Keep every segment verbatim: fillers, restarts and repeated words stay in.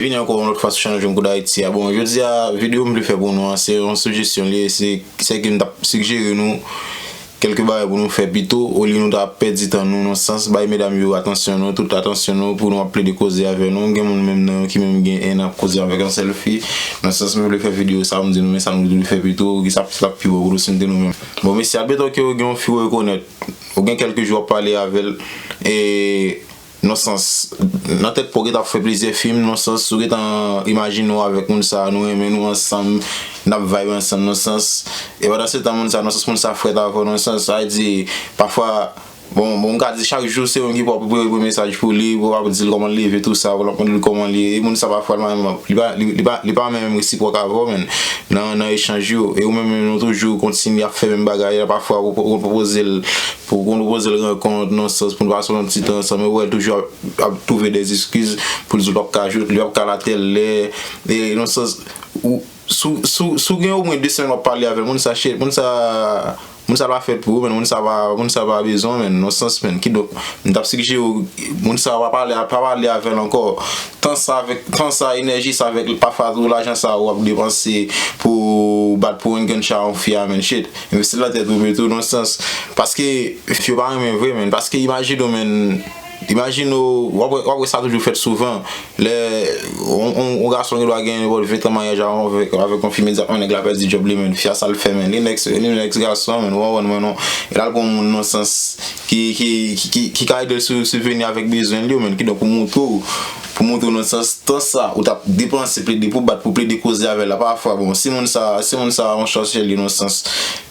Vini ankò yon lòt fwa sou chanèl Jwenn Kou Dayiti a. Bon, jodi a, videyo m vle fè pou nou an, se yon sijesyon li ye, se, se ke m t ap sigjere nou kèlke bagay pou nou fè pito, olye nou ta pèdi tan nou, nan sans, bay medam yo atansyon nou, tout atansyon nou, pou nou ap plede koze avè nou. Gen moun menm nan yo ki menm gen en an ap koze avèk yon sèl fi. Nan sans, m vle fè videyo sa, m di nou, men sa nou dwe fè pito, ki sa, sa ap pi bon pou nou si n te nou menm. Bon, mesye, admeton ke ou gen yon fi ou rekonèt, ou gen kèlke jou w ap pale avè l, e nan sans, nan tèt pa w gentan ap fè plizyè fim, nan sans, ou gentan imajine w avèk moun sa, nou renmen nou ansanm, n ap vibe ansanm, nan sans, e pandan se tan, moun sa, nan sans, moun sa frèt avè w, nan sans, sa vle di, pafwa, bon, bon, m ka di chak jou, se ou menm ki pou ap voye mesaj pou li, pou ap di l kòman l leve, tou sa, pou l ap mande l kòman li ye, e moun sa, pafwa, li pa menm, li pa, li, li pa, li pa menm resipwòk avè w, men, nan, nan echanj yo, e ou menm, menm, nou toujou kontinye ap fè menm bagay la, pafwa, ou, ou pwopoze l, pou, pou nou pwoze l rankont, nan sans, pou nou pase yon ti tan ansanm, e ou wè l toujou ap, ap twouve dè eskiz pou l di l p ap ka jwe, li p ap ka la tèl lè, e nan sans, ou, si w, si w, si w gen omwen de semèn w ap pale avè l, moun sa, shit, moun sa, moun sa pa fèt pou ou, men moun sa pa, moun sa pa bezwen w, men, nan sans, men, kidonk, m t ap sigjere w, moun sa pa pale, pa pale avè l ankò, tan sa avèk, tan sa, enèji sa avèk, pafwa tou lajan sa w ap depanse pou bat pou yon grenn cha yon fi a, men, shit. Envesti nan tèt ou pito, nan sans. Paske fi yo pa renmen vre, men. Paske imajine w, men. Imajine w, w ap wè, w ap wè sa toujou fèt souvan. Lè yon, yon, yon gason gen dwa gen nenpòt ven tan maryaj avèk, avèk yon fi, imedyatman nèg la pèdi djòb li, men. Fi a sa l fè, men. Li nèks, li nèks gason, men. Ou konprann mwen, non? E l al pran moun, nan sans, ki, ki, ki, ki, ki ka ede l sou, sibveni avèk bezwen li yo, men. Kidonk, pou montre w, pou montre w nan sans, tan sa, ou t ap depanse, plede pou bat, pou plede koze avè l la, pafwa, bon, si moun sa, si moun sa yon chansye li, nan sans,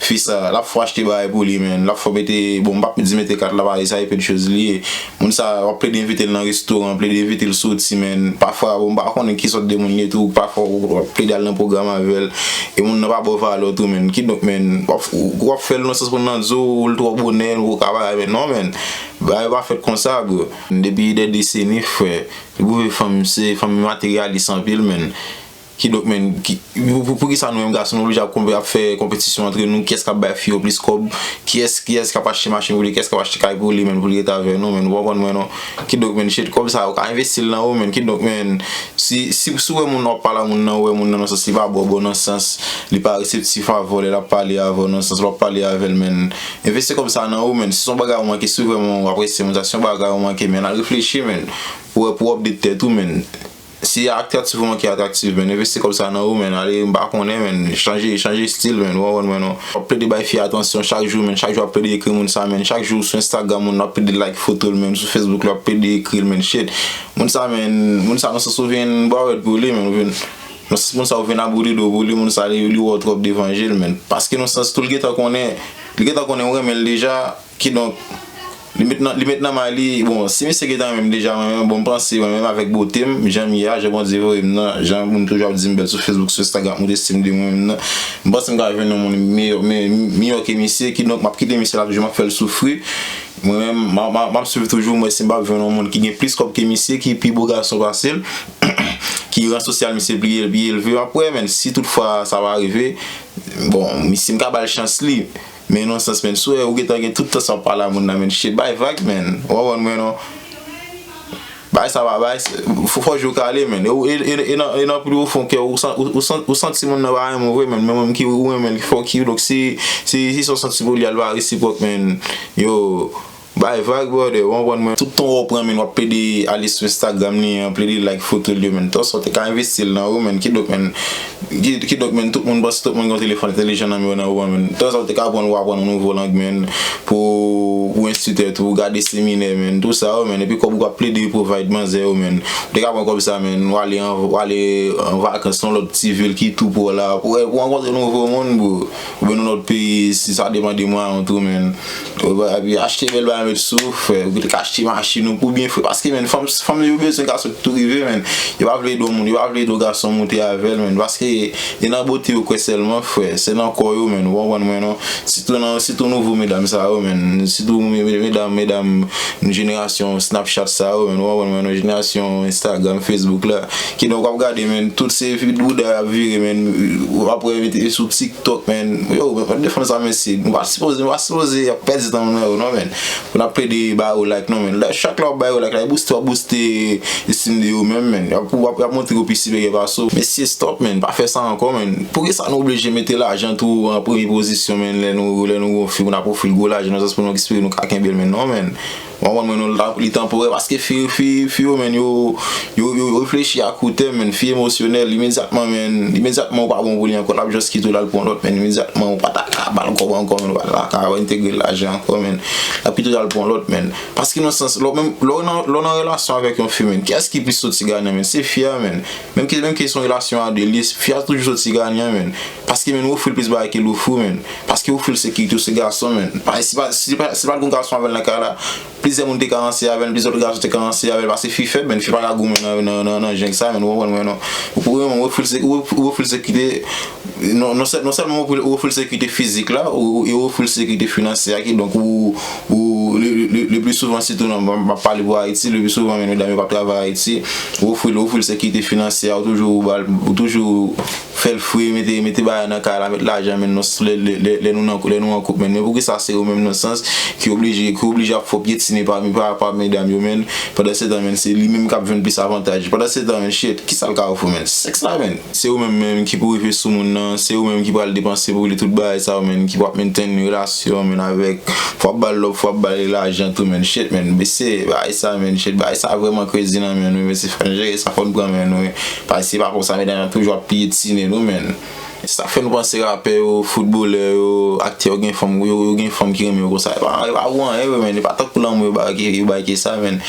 fi sa, l ap fè w achte bagay pou li, men, l ap fè w mete, bon, m p ap di mete kat la, paske sa e pèd choz li ye. Moun sa, w ap plede envite l nan restoran, plede envite l soti, men, pafwa, bon, m pa konnen ki sòt de moun li ye tou, pafwa, w ap plede al nan pwogram avè l, e moun nan pa ba w valè w tou, men, kidonk, men, w ap, w ap fè l nan sans pou nan di w, l twò bonè, l poko ka bagay, men, non, men, bagay yo pa fèt konsa, bro. Depi dè deseni, frè, li pwouve fanm, se fanm materyalis anpil, men. Kidonk, men, ki, pou, pou, poukisa nou menm gason, nou oblije ap konpe-, ap fè konpetisyon antre nou, kiyès k ap bay fi yo plis kòb, kiyès, kiyès k ap achte machin pou li, kiyès k ap achte kay pou li, men, pou li rete avè nou, men, ou konprann mwen, non? Kidonk, men, shit, kòb sa, ou ka envesti l nan ou, men, kidonk, men, si, si, si w wè moun nan, w ap pale a moun nan, ou wè moun nan, nan sans, li pa ba w bon, nan sans, li pa reseptif avè w, lè l ap pale avè w, nan sans, w ap pale avè l, men, envesti kòb sa nan ou, men, si se yon bagay ou manke, si vrèman ou apresye moun sa, si se yon bagay ou manke, men, al reflechi, men, pou wè, pou w update tèt ou, men. Si atraktif ou manke atraktif, men, envesti kòb sa nan ou, men, ale, m pa konnen, men, chanje, chanje stil, men, ou konprann mwen, non? W ap plede bay fi atansyon chak jou, men, chak jou w ap plede ekri moun sa, men, chak jou sou Instagram, moun nan ap plede like foto l, men, sou Facebook, l ap plede ekri l, men, shit. Moun sa, men, moun sa, nan sans ou vin brawèd pou li, men, ou vin, nan sans moun sa, ou vin abou rido pou li, moun sa, li, li wè w twòp devan je l, men, paske nan sans tou l gentan konnen, li gentan konnen ou renmen l deja, kidonk, li met nan, li met nan may li, bon, si misye gentan renmen m deja, mwen menm, bon, m panse, mwen menm avèk bote m, jan m ye a, jan Bondye voye m nan, jan moun toujou ap di m bèl sou Facebook, sou Instagram, ap montre estim de mwen menm nan, m panse m ka jwenn yon moun meyè, me-, meyè ke misye, kidonk, m ap kite misye la toujou, m ap fè l soufri. Mwen menm, m a, m a, m ap swiv toujou, m wè si m p ap jwenn yon moun ki gen plis kòb ke misye, ki pi bo gason pase l, ki ran sosyal misye pi, pi elve, m ap wè, men si toutfwa sa pa rive, bon, misye m ka ba l chans li. Men nan sans, men, si w wè ou gentan gen tout tan sa w ap pale a moun nan, men, shit, bay vag, men. Ou konprann mwen, non? Bay sa pa bay, fò, fò je w kale, men. E, e, e, e nan, e nan pi pwofon kè w, ou san-, ou, ou san-, ou santi moun nan pa renmen w vre, men. Men moun ki ou renmen l, ki fè w ki, donk, si, si, si se yon santi pou li a, l pa resipwòk, men. Yo, bay vag, brother, ou konprann mwen. Tout tan w pran, men, w ap plede ale sou Instagram li an, plede like foto l yo, men. Tan sa w te ka envesti l nan ou, men, kidonk, men, ki, kidonk, men, tout moun panse tout moun gen yon telefòn entèlijan nan men yo, nan ou an, men. Tan sa w te ka aprann ou aprann yon nouvo lang, men, pou, pou enstwi tèt ou, gade seminè, men, tou sa yo, men, epi kòb ou ap plede provide manzè yo, men. Ou te ka pran kòb sa, men, ou ale an, ou ale an vakans nan lòt ti vil ki tou pwè la, pou, pou rankontre nouvo moun, bro. Oubyen nan lòt peyi, si sa depann de mwayen w tou, men. Ou pa, epi achte bèl bagay met sou, frè. Ou te ka achte machin ou pou byen, frè. Paske, men, fanm, fanm yo bezwen gason ki tou rive, men. Yo pa vle ede yon moun, yo pa vle ede yon gason moute avè l, men. Paske e nan bote yo kwè sèlman, frè. Se nan kò yo, men. Ou konprann mwen, non? Sitou nan, sitou nouvo medam sa yo, men. Sitou me-, me-, medam, medam jenerasyon Snapchat sa yo, men. Ou konprann mwen, non? Jenerasyon Instagram, Facebook la. Kidonk, w ap gade, men, tout se vide bouda y ap vire, men, w ap wè mete sou TikTok, men, yo, men, de fanm sa, men, se, nou pa sipoze, nou pa sipoze ap pèdi tan nou nan yo, non, men. N ap plede ba yo like non, men. Lè, chak lè w ap ba yo like la, e booste, w ap booste estim de yo menm, men. Y ap, y ap, y ap montre yo pi siperyè pase w. Mesye, stop, men. Pa fè sa ankò, men. Poukisa nou oblije mete lajan tou an premye pozisyon, men, lè nou, lè nou gen yon fi, pou n ap ofri l gwo lajan, nan sans pou nou espere nou ka kenbe l, men. Non, men. W konprann mwen, non, li tanporè, paske fi, fi, fi yo, men, yo, yo, yo, yo reflechi a kou tèm, men, fi emosyonèl, imedyatman, men, imedyatman ou pa bon pou li ankò, l ap just kite w l al pran lòt, men, imedyatman ou pa ta ka ba l kòb ankò, men, ou pa ta ka entegre l lajan ankò, men, l ap kite w l al pran lòt, men. Paske nan sans, lè w menm, lè w nan, lè w nan relasyon avèk yon fi, men, kiyès ki plis soti ganyan, men? Se fi a, men. Menm ke, menm ke se yon relasyon a de, li, fi a toujou soti ganyan, men. Paske, men, ou ofri l plis bagay ke l ofri w, men. Paske ou ofri l sekirite, ou se gason, men. Pa, si pa, si pa, si pa t gon gason avè l nan kay la, plizyè moun te ka ranse avè l, plizyè lòt gason te ka ranse avè l, paske fi fèb, men, fi pa ka goumen nan, nan, nan, nan jeng sa, men, ou konprann mwen, non. Ou, ou, ou ofri l se-, ou, ou ofri l sekirite, non, non sèl-, non sèlman ou ofri, ou ofri l sekirite fizik la, ou, ou, e ou ofri l sekirite finansyè a, kidonk ou, ou, le, le, le, le pli souvan, sitou nan, m, m ap pale pou Ayiti, le pli souvan, men, medam yo p ap travay Ayiti, ou ofri l, ou ofri l sekirite finansyè a, ou toujou ba l, ou toujou fè l fre, mete, mete bagay nan kay la, met lajan, men, nan, lè, lè, lè, lè nou nan, lè nou an koup, men, men poukisa se ou menm nan sans ki oblije, ki oblije ap fè w pyetine pa, pa, pa medam yo, men, pandan se tan, men, se li menm k ap jwenn plis avantaj. Pandan se tan, men, shit, kisa l ka ofri w, men? Sèks la, men. Se ou menm, menm ki pou rive sou moun nan, se ou menm ki pral depanse pou li tout bagay sa yo, men, ki pou ap mentenn relasyon, men, avèk, fò w ap ba l love, fò w ap ba l lajan tou, men, shit, men, mesye, bagay sa, men, shit, bagay sa vrèman crazy nan men nou, mesye, fò n jere sa, fò n pran men nou, wi. Paske se pa konsa, medam yo toujou ap pyetine nou, men. Sa fè nou panse rapè yo, foutbolè yo, aktè yo gen fanm, yo, yo gen fanm ki renmen yo konsa. E pa, e pa pou anyen, yo, men. E pa tankou lanmou yo bay, yo bay ke sa, men.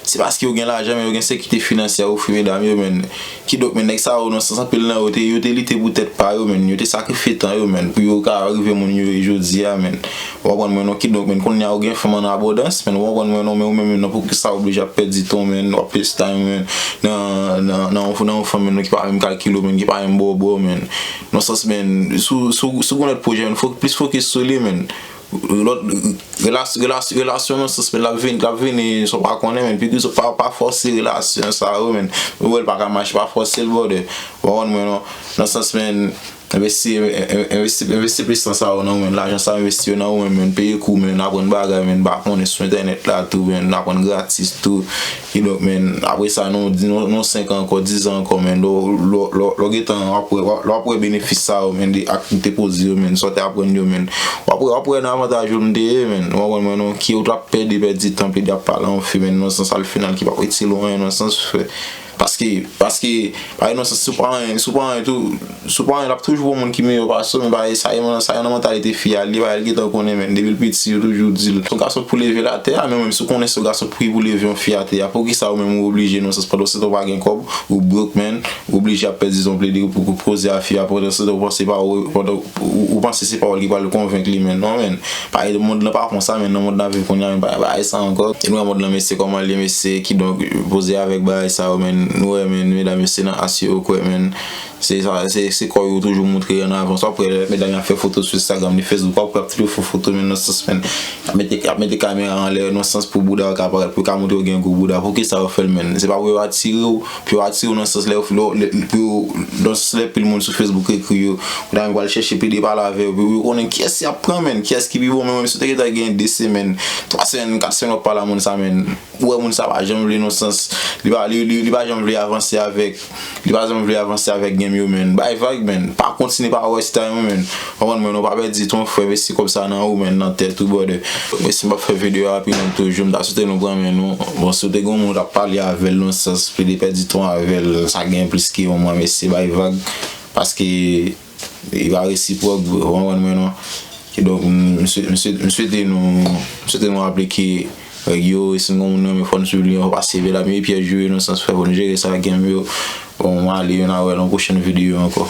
Se paske yo gen lajan, men yo gen sekirite finansyè a ofri medam yo, men. Kidonk, men, nèg sa yo, nan sans anpil nan yo te, yo te lite pou tèt pa yo, men. Yo te sakrifye tan yo, men, pou yo ka rive moun yo ye jodi a, men. Ou konprann mwen, non? Kidonk, men, kounye a yo gen fanm an abondans, men, ou konprann mwen, non? Men ou menm, men, non, poukisa w oblije ap pèdi tan w, men, w ap FaceTime, men, nan, nan, nan yon, nan yon fanm, men, non, ki pa menm kalkile w, men, ki pa menm ba w, ba w, men. Nan sans, men, si w, si w, si w gen lòt pwojè, men, fo-, plis fokis sou li, men. Lòt, relas-, relas-, relasyon nan sans, men, l ap vini, l ap vini, san w pa konnen, men, pi, pa, pa fòse relasyon sa yo, men. Ou wè l pa ka mache, pa fòse l, brother. Ou konprann mwen, non? Nan sans, men, envesti, en-, en-, envesti, envesti plis tan sa yo nan ou menm, lajan sa yo, envesti yo nan ou menm, men, peye kou, men, aprann bagay, men, pa konnen sou entènèt la tou, men, aprann gratis tou. Kidonk, men, apre sa, nan, nan, nan senk an ankò, diz an ankò, men, lè w, lè w, lè w, lè w gentan, w ap wè, w ap, lè w ap wè benefis sa yo, men, de ak ou te poze yo, men, sa w te aprann yo, men. W ap wè, w ap wè nan avantaj ou m te ye, men. Ou konprann mwen, non, ki ou t ap pèdi, pèdi tan, plede ap pale a yon fi, men, nan sans al final ki p ap itil ou anyen, nan sans, frè. Paske, paske, pa egzanp, si w pa anyen, si w pa anyen tou, si w pa anyen, l ap toujou gon moun ki meyè pase w, men bagay sa, sa nan mantalite fi a, li, bagay, li gentan konnen, men, depi l piti, yo toujou di l, se yon gason pou leve l atè a, men menm si w konnen se yon gason ki pou leve yon fi atè a, poukisa ou menm ou oblije, nan sans, pandan se tan w pa gen kòb, ou broke, men, ou oblije ap pèdi tan w plede pou, pou koze a fi a, pandan se tan w panse pa ou, pandan ou, ou panse se pawòl ki pral konvenk li, men, non, men. Parèt mond lan pa konsa, men nan mond n ap viv kounye a, men pa, pa sa ankò. E nou wè mond lan, mesye, kòman l ye, mesye, kidonk, poze avèk bagay sa yo, men, nou wè, men, medam yo se nan as yo kwè, men, se sa, se, se kò yo toujou montre an avans. W ap wè medam y ap fè foto sou Instagram, ni Facebook, w ap wè y ap toujou fè foto, men, nan sans, men, y ap mete, y ap mete kamera anlè, nan sans pou bouda yo ka parèt, pou yo ka montre yo gen gwo bouda. Poukisa yo fè l, men? Se pa pou yo atire w, pou yo atire w nan sans lè, lè, lè, pou yo, nan sans lè pil moun sou Facebook ekri yo, medam yo pral chèche plede pale avè yo, pou yo konnen kiyès y ap pran, men, kiyès ki pi bon, men, menm si w te gentan gen de semèn, twa semèn, kat semèn w ap pale a moun sa, men, ou wè moun sa pa janm vle nan sans, li pa, li, li, li pa janm vle avanse avèk, li pa janm vle avanse avèk game yo, men, bay vag, men, pa kontinye pa wè style mwen, men, w konprann mwen, non, pa pèdi tan, frè, envesti kòb sa nan ou, men, nan tèt ou, brother. Mwen si m ap fè videyo a pi long toujou, m ta swete nou pran men nou. Bon, si w te gen yon moun w t ap pale avè l nan sans, plede pèdi tan avè l, sa gen plis ke yon mwa, mesye, bay vag. Paske li pa resipwòk, bro. Ou konprann mwen, non? Kidonk, m, m swe-, m swe-, m swete nou, m swete nou aplike règ yo, e si n gen yon moun nou renmen, fò n swiv li, fò pase vè la, men pyèj yo ye nan sans, frè, fò n jere sa, game yo. Bon, m ale, n a wè nan pwochèn videyo ankò.